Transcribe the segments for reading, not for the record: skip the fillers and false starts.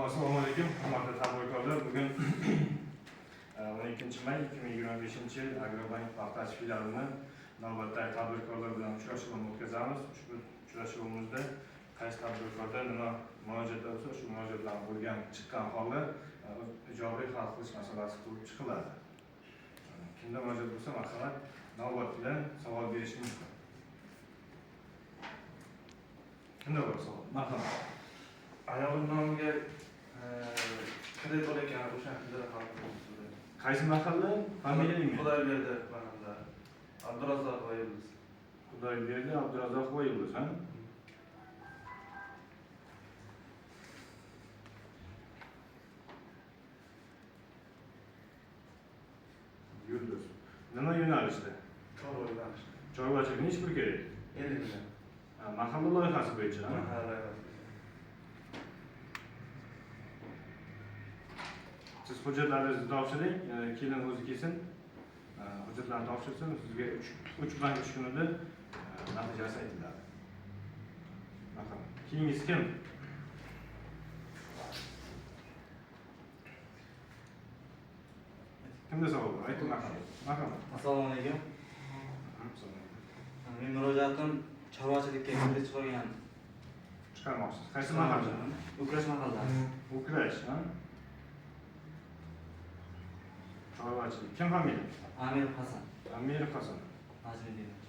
Assalomu alaykum, hurmatli tadbirkorlar. Bugun 12 may 2025-yil Agrobank Paxtachi filialini navbatdagi tadbirkorlar bilan uchrashuvini o'tkazamiz. Ushbu uchrashuvimizda qaysi tadbirkorda nima murojaatlar bo'lsa, shu murojaatlarni o'rganib chiqqan holda ijobiy hal qilish masalasi ko'rib chiqiladi. Kimda murojaat bo'lsa, marhamat, navbat bilan savol berish mumkin. Kimda bor savol? Marhamat. Ayolim nomiga kredit olayotgan, o'shani hal qilmoqchi. Qaysi mahalla? Familiya nima? Xudoyberdi mahalla. Abdurazzoq va Yulduz. Xudoyberdi, Abdurazzoq va Yulduz, ha? Yulduz. Nima yo'nalishda? Chorva yo'nalishida. Chorvachilik nechi pul kerak? 50 million. Ha, mahalla loyihasi bo'yicha, ha? Mahalla loyihasi. Siz hujjatlaringizni topshiring, kelin o'zi kelsin, hujjatlarni topshirsin, sizga 3 bank ish kunida natijasi aytiladi. Marhamat. Keyingisi kim? Kimda savol bor? Ayting, marhamat. Marhamat. Assalomu alaykum. Assalomu alaykum. Mening murojaatim chorvachilikka kredit chiqargan. Chiqarmoqchisiz. Qaysi mahalla? Ukrash mahallasi. Ukrash, ha? Chorvachilik. Kim familiya? Amir Hasan. Amir Hasan. Najmiddinov.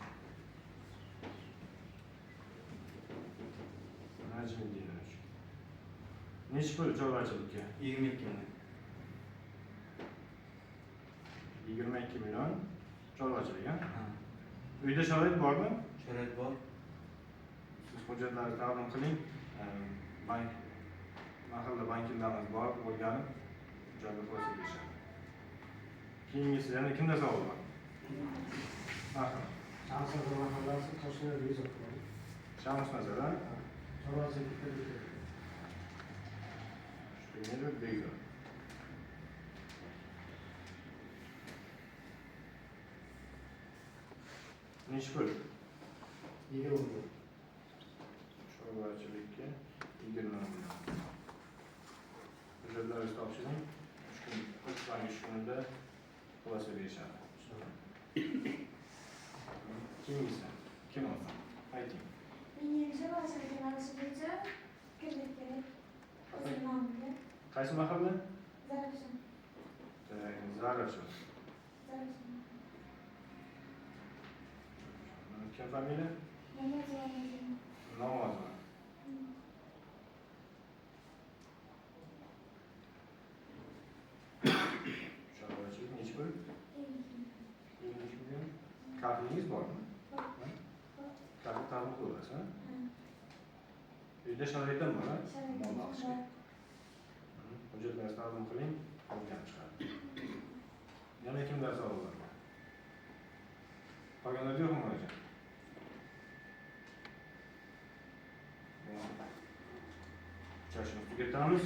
Najmiddinov. Nechi pul chorvachilikka? 22 million. 22 million chorvachilik, ha? Ha. Uyda sharoit bormi? Sharoit bor. Siz hujjatlarni taqdim qiling. Bank mahalla bankirlarimiz bor, o'rganib ijobiy xulosa berishadi. Keyingisi yana kimda savol bor? Marhamat. Shamsazor mahallasi, Toshkent Bekzod. Shamsnazar, ha? Chorvachilik kredit. Shunga Bekzod. Nechi pul? 20 million. Chorvachilikka 20 million. Hujjatlaringizni topshiring. 3 kun, 3 bank ish kunida xulosa berishadi. Keyingisi kim olsa? Ayting. Menga chorvachilik yo'nalishi bo'yicha kredit kerak. O'zim nomimga. Qaysi mahalla? Zarafshon. Zarafshon. Zarafshon. Kim familiya? Namozova Nazima. Namozova. Chorvachilik nechi pul? 52 million. Kafilingiz bormi? Bor. Kafil taqdim qilasiz, ha? Ha. Uyda sharoit ham bor, ha? Sharoit Mol boqishga. bor. Hujjatlarni taqdim qiling, o'rganib chiqadi. Yana kimda savollar bor? Qolganlarda yo'qmi murojaat? Uchrashuvni tugatamiz.